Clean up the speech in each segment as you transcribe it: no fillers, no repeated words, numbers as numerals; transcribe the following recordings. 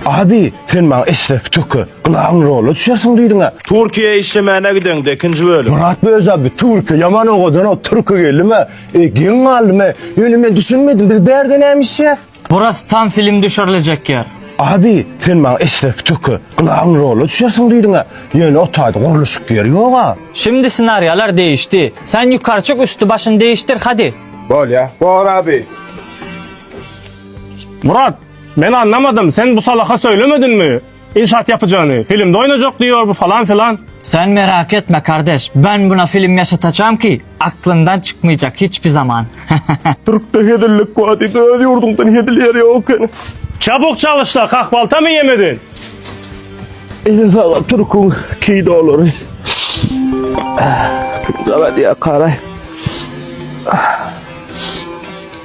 Abi, sen maňa Eşref Töke, gulagyň rola düşersiň diýdiň-ä. Türkiýä işlemäne gideňde ikinji bölüm. Myrat Böz abi, Türkiýe ýaman owadan o Türkiýe geldimi? E, geň galdym e. Ýöne men düşünmedim, biz bärde näme işýäs? Burası tam film düşürülecek yer. Abi, sen maňa Eşref Töke, gulagyň rola düşersiň diýdiň-ä. Ýöne o taýda gurluşyk ýeri ýog-a. Şimdi senaryolar değişti. Sen yukarı çık üstü başını değiştir hadi. Bolýa. Bor abi. Murat, men anlamadym, sen bu salaka söylemedinmi? Inşaat yapacağını, filmde oynayacak diyor bu falan filan. Sen merak etme kardeş. Ben buna film yaşatacağım ki aklından çıkmayacak hiçbir zaman. Türkde hezillik bar diýdi, öz ýurduňdan hezil ýeri ýok eken. Çabuk çalış da kahvaltı mı yemedin? Eline sağlık Türk'ün kinolary. Kime diýýär karay.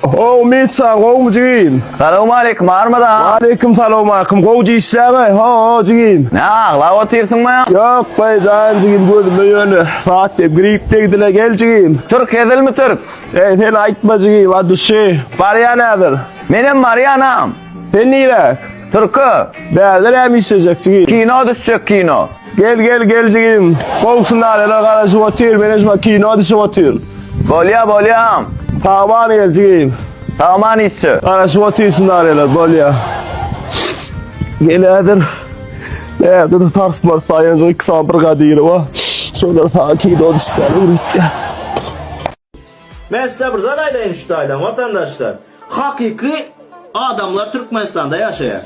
How Mitsa, gowmy jigim? Salowmaleýkim Armada. Waleýkim salowmaleýkim. Gowja işläňaý. Ho, jigim. Ne aglap otyrsyňmy? Ýok, baý jan jigim gözüme ýöne saat diýip grip degdile gel jigim. Türk hezilmi türk? Eý sen aýtma jigim, a duşy. Barýan häzir. Menem barýanam. Sen nirä? Türke. Bärde näme işlejek jigim? Kino düşjek kino. Gel gel gel jigim. Gowsy nareler garaşyp otyr, men şuma kino düşüp otyryn. Bolýa bolýam. Sagman gel jigim. Sagman işçi. Garaşyp otyrsyn nareler bolýa. Gel häzir. Bärde de sarsmaz saýanjyk iki sany bir gadyry bar. Şolar saňa kino düşmäni öwretýär. Men size bir zat aýdaýyn şu taýdan watandaşlar. Hakyky adamlar Türkmenistanda ýaşaýar.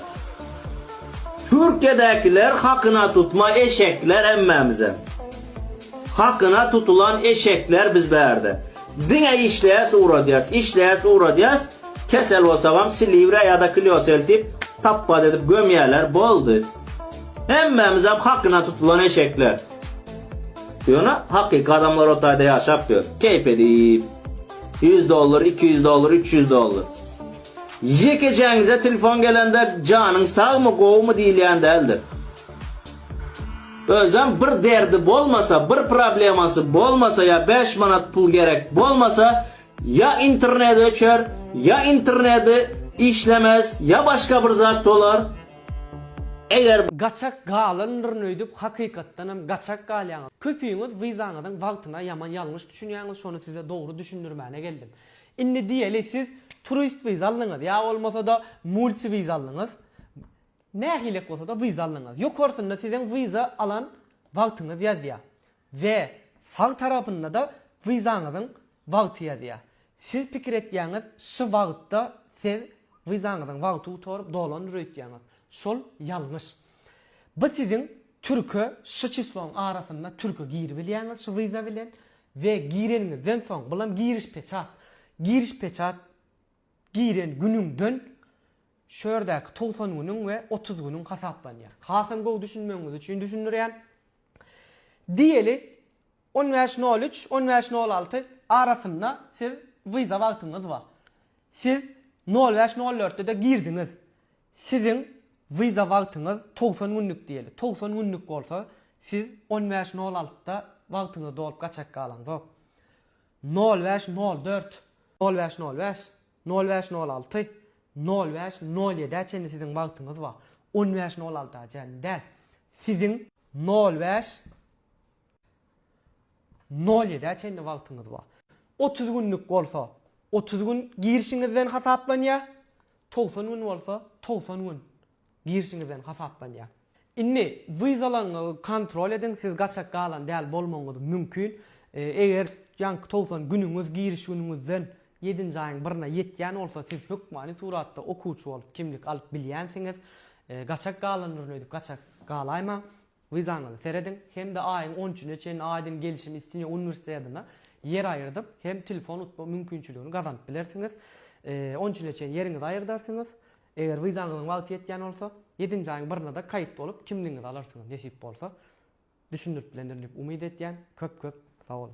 Türkiýedäkiler hakyna tutma eşekler hemmämize. Hakyna tutulan eşekler biz bärde. Diňe işleýäs ugradýas, işleýäs ugradýas, kesel bolsagam Silivriýa ýa-da Klýos eltip tapbat edip gömýärler boldy. Hemmämizem hakyna tutulan eşekler. Ýöne hakyky adamlar o taýda ýaşap ýör. Keýp edip. 100 dollar, 200 dollar, 300 dollar. Ýekejäňize telefon gelende janyň sagmy, gowumy diýilýän däldir. Özem bir derdi bolmasa, bir problemasy bolmasa ýa 5 manat pul gerek bolmasa, ýa interneti öçer, ýa interneti işlemez, ýa başga bir zat bolar. Eger. Gaçak galandyryn öýdüp hakykatdanam gaçak galýaňyz. Köpüňiz wizaňyzyň wagtyna ýaman ýalňyş düşünýäňiz şony size dogry düşündirmäne geldim. Indi diýeli siz turist wiza aldyňyz ýa bolmasada multi wiza aldyňyz. Nähilek bolsada wiza aldyňyz. Ýokarsynda siziň wiza alan wagtyňyz ýazýar. We sag tarapynda-da wizaňyzyň wagty ýazýar. Siz pikir etýäňiz şy wagtda siz wizaňyzyň wagty gutaryp dolandyr öýtýäňiz. Şol ýalňyş. Bu siziň türke şy çisloň arasynda türke giribilýäňiz şu wiza bilen we gireniňizden soň bulam giriş peçat. Giriş peçat giren günüňden şu ýerdäki 90 günüň we 30 günüň hasaplanýar. Hasam gowy düşünmegiňiz üçin düşündirýän. Diýeli, on bäş nol üç, on bäş nol alty arasynda siz wiza wagtyňyz bar. Siz nol bäş nol dörtde-de girdiňiz. Siziň wiza wagtyňyz 90 günlük diýeli. 90 günlük bolsa, siz on bäş nol altyda wagtyňyz dolup gaçak galaňzok. Nol bäş nol dört, nol bäş nol bäş, nol bäş nol alty, nol bäş nol ýedä çenli siziň wagtyňyz bar. On bäş nol alta çenli däl. Siziň nol bäş nol ýedä çenli wagtyňyz bar. 30 günlük bolsa, 30 gün girişiňizden hasaplanýar. 90 gün bolsa, 90 gün girişiňizden hasaplanýar. Indi wizalaryňyzy kontrol ediň, siz gaçak galan däl bolmagyňyz mümkin. Eger ýaňky 90 günüňiz giriş günüňizden ýedinji aýyň birine ýetýän bolsa, siz hökmany suratda okuwçy bolup kimlik alyp bilýänsiňiz. Gaçak galandyryn öýdüp gaçak galaýmaň. Wizaňyzy serediň hem-de aýyň on üçüne çenli Aýdyn gelşim Istinýa uniwersitetine ýer aýyrdyp hem telefon utma mümkinçiligini gazanyp bilersiňiz. On üçüne çenli ýeriňizi aýyrdarsyňyz. Eger wizaňyzyň wagty ýetýän bolsa, ýedinji aýyň birine-de kaýt bolup kimligiňizi alarsyňyz nesip bolsa. Düşündirip bilendirin diýip umyt etýän. Köp köp sag boluň.